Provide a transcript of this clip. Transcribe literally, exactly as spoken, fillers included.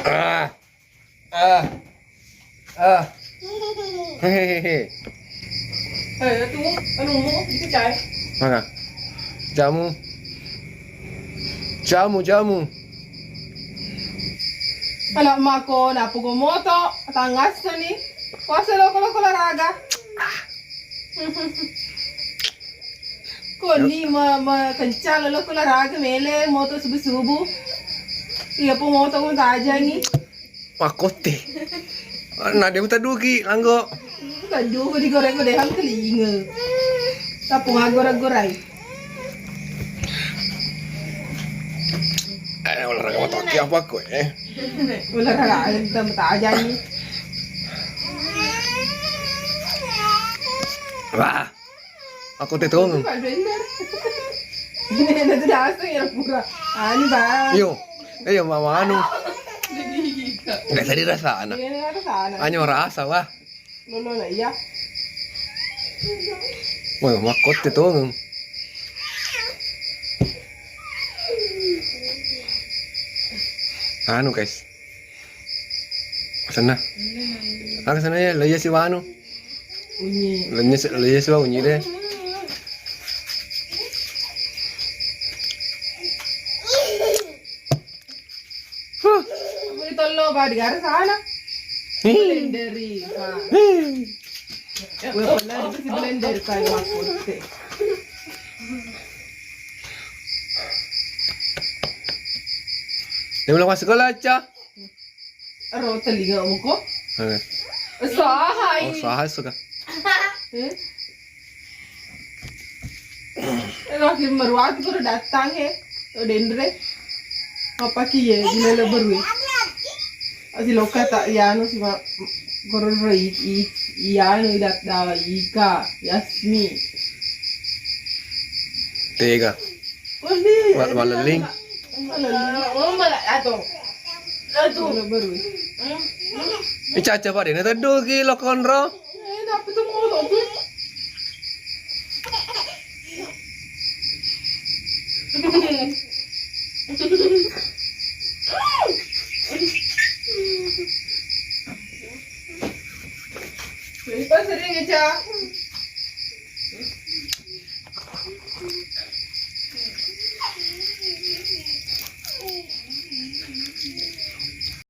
Ah. Ah. Ah. Hehehe. Eh, itu, anu, itu cai. Mana? Jamu. Jamu, jamu. Anak mako, napugo moto, tangassani. Kuasa loko-loko olahraga. Koni ma, ma kencang loko olahraga mele moto subuh-subuh. Iya po moto mo tajangi. Makkotte. Nah, dia minta duki, langgo. Tadu digoreng ko dehang telinga. Tapung agora-gorai. Eh, olahraga motor ki apa ko, eh? Olahraga, eh, kita tajangi. Wah. Aku tetong. Pak Blender. Ini ada tuh dasar ya pura. Ani, Bang. Iyo. Iyo, mama anu. Nggak tadi rasa anak. Iya, nggak rasa anak. Hanya rasa, wah. Lolo lah, iya. Wah, makkotte tong. Anu, guys. Sana. Aga sana ya, laiya si wanu. Unyi. Laiya si, laiya si wa unyi deh. Huh. Beli tollo, ba, di gara sana. Hi. Blenderi, ha. Hi. Weh, pernah itu si blender kayak makkotte. Dia belum masuk sekolah, Ca. Ro telinga muko. Eh. Sahai. Oh, sahai suka. Eh? Eh, lagi meruat ko datang he. Oh, dendre. Apa ki ye? Gila le berwe. Asi loka tak yanu si ma kororo i, i, yanu idat dawa ika, Yasmi. Tega. Wa-, walelling. Walelling. Oh, malah atau. Atau. Icaca pada na teddu ki lo konro. Eh, tapi tuh mau tuh. Jadi pas sering ngeca.